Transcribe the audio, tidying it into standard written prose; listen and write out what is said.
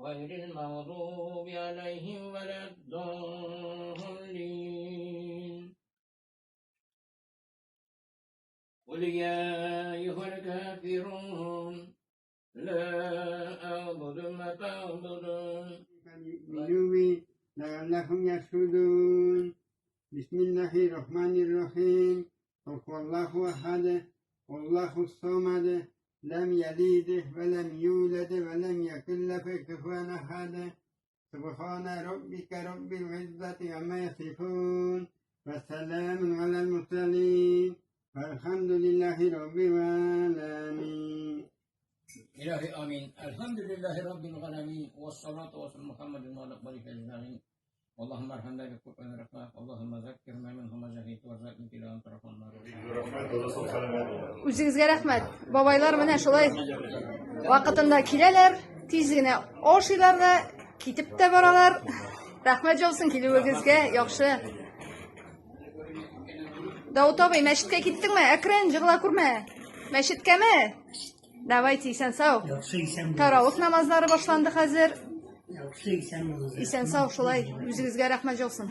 غير المغضوب عليهم ولا الضالين قل يا أيها الكافرون لا أعبد ما تعبدون يؤمنوا لعلهم يرشدون بسم الله الرحمن الرحيم قل هو الله أحد الله الصمد لم يلد ولم يولد ولم يكن له كفوا أحد سبحان ربك رب العزة عما يصفون وسلام على المرسلين والحمد لله رب العالمين إلهي آمين الحمد لله رب العالمين والصلاة والسلام محمد وعلى آله أجمعين اللهم ارحمنا بالقرآن الرحمة اللهم ذكرنا منه ما جهلت وارزقنا تلاوته الرحمن Үзегезгә рәхмәт. Бабайлар менә шулай вакытында киләләр, тиз генә ашыйлар да, китеп тә баралар. Рәхмәт яусын килүегезгә, яхшы. Даут абый, мәчеткә киттеңме? Әкрен, җыгыла күрмә. Мәчеткәме? Давайте, исән сау. Яхшы исән булыгыз. Таравых намазлары башланды хәзер. Яхшы исән булыгыз. Исән сау, шулай. Үзегезгә рәхмәт яусын.